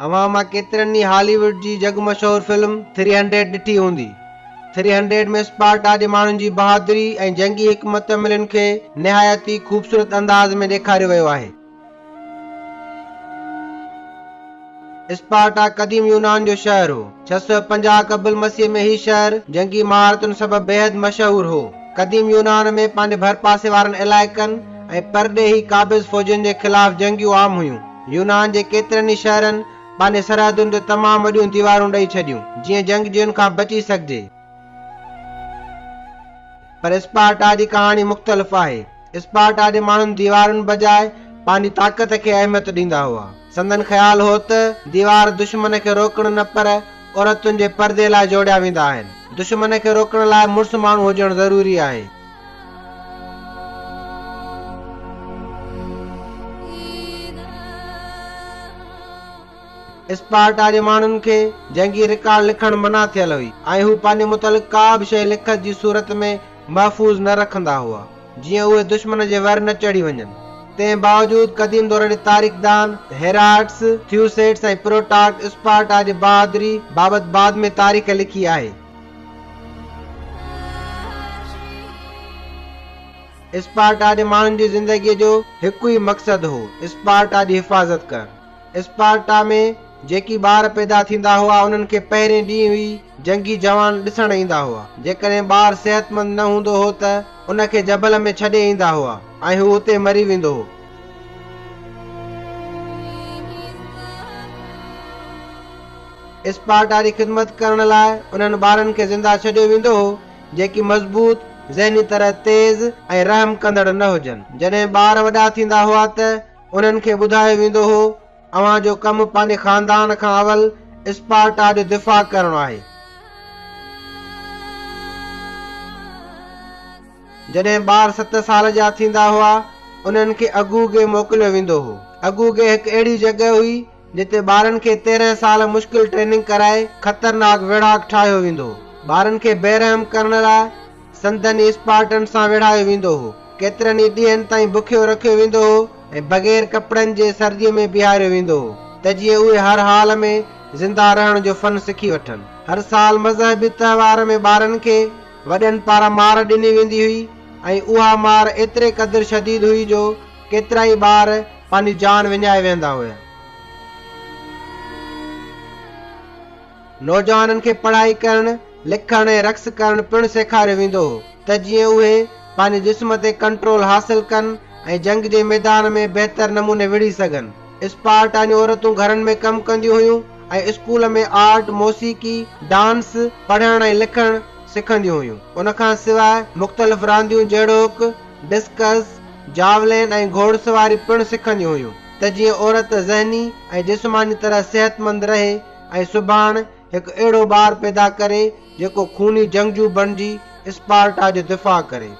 اوهان مان ڪيترن ئي هالي ووڊ جي جڳ مشهور فلم ٿري هنڊريڊ ڏٺي هوندي. ٿري هنڊريڊ ۾ اسپارٽا جي ماڻهن جي بهادري ۽ جنگي حڪمت عملين کي نهايت ئي خوبصورت انداز ۾ ڏيکاريو ويو آهي. اسپارٽا قديم يونان جو شهر هو. 650 قبل مسيح ۾ هي شهر جنگي مهارتن سبب بيحد مشهور هو. قديم يونان ۾ پنهنجي ڀرپاسي وارن علائقن ۽ پرڏيهي قابض فوجن جي خلاف جنگيون عام هيون. يونان جي ڪيترن ئي شهرن پنهنجي سرحدن تي تمام وڏيون ديوارون ڏئي ڇڏيون، جيئن جنگجوئن کان بچي سگهجي. پر اسپارٽا جي ڪهاڻي مختلف آهي. اسپارٽا جي ماڻهن ديوارن بجاء پنهنجي طاقت کي اهميت ڏيندا هئا. سندن خيال هو ته ديوار دشمن کي روڪڻ نه پر عورتن جي پردي لاء جوڙيا ويندا آهن. دشمن کي روڪڻ لاء مڙس ماڻهو هجڻ ضروري آهي. اسپارٽا جي ماڻهن کي جنگي رڪارڊ لکڻ منع ٿيل هئي ۽ هو پنهنجي متعلق ڪا به شيء لکت جي صورت ۾ محفوظ نه رکندا هئا، جيئن اهي دشمن جي ور نه چڙهي وڃن. تنهن باوجود قديم دور جي تاريخدان هيراڊٽس، ٿيوسيڊس ۽ پلوٽارڪ اسپارٽا جي بهادري بابت بعد ۾ تاريخ لکي آهي. اسپارٽا جي ماڻهن جي زندگيء جو هڪ ئي مقصد هو، اسپارٽا جي حفاظت ڪرڻ. اسپارٽا ۾ جيڪي ٻار پيدا ٿيندا هئا، انهن کي پهرين ڏينهن ئي جنگي جوان ڏسڻ ايندا هئا. جيڪڏهن ٻار صحتمند نه هوندو هو ته ان کي جبل ۾ ڇڏي ايندا هئا ۽ هو اتي مري ويندو هو. اسپارٽا جي خدمت ڪرڻ لاء انهن ٻارن کي زنده ڇڏيو ويندو هو، جيڪي مضبوط، ذهني طرح تيز ۽ رحم ڪندڙ نه هجن. جڏهن ٻار وڏا ٿيندا هئا ته انهن کي ٻڌايو ويندو هو، اوهان جو ڪم پنهنجي خاندان کان اول اسپارٽا جو دفاع ڪرڻ آهي. جڏهن ٻار ست سال جا ٿيندا هئا، انهن کي اگوگي موڪليو ويندو هو. اگوگي هڪ اهڙي جڳهه هئي، جتي ٻارن کي 13 سال مشڪل ٽريننگ ڪرائي خطرناڪ ويڙهاڪ ٺاهيو ويندو هو. ٻارن کي بيرحم ڪرڻ لاء سندن ئي اسپارٽن سان ويڙهايو ويندو هو. ڪيترن ئي ڏينهن تائين بکيو رکيو ويندو هو ۽ بغير ڪپڙن جي سرديء ۾ بيهاريو ويندو هو ته جيئن اهي هر حال ۾ زنده رهڻ جو فن سکي وٺن. هر سال مذهبي تهوار ۾ ٻارن کي وڏن پاران مار ڏني ويندي هئي ۽ اها مار ايتري قدر شديد هئي جو ڪيترائي ٻار پنهنجي جان وڃائي ويهندا هيا. نوجوانن کي پڙهائي ڪرڻ، لکڻ ۽ رقص ڪرڻ پڻ سيکاريو ويندو هو ته جيئن اهي پنهنجي جسم تي ڪنٽرول حاصل ڪن ۽ جنگ جي ميدان ۾ بهتر نموني وڙهي سگهن. اسپارٽا جون عورتون گهرن ۾ ڪم ڪنديون هيون ۽ اسڪول ۾ آرٽ، موسيقي، ڊانس، پڙهڻ ۽ لکڻ سکنديون هيون. ان کان سواء مختلف رانديون جهڙوڪ، ڊسڪس، جاولين ۽ گهوڙسواري پڻ سکنديون هيون ته جيئن عورت ذهني ۽ جسماني طرح صحتمند رهي ۽ سڀاڻ هڪ اهڙو ٻار پيدا ڪري جيڪو خوني جنگجو بڻجي اسپارٽا جو دفاع ڪري.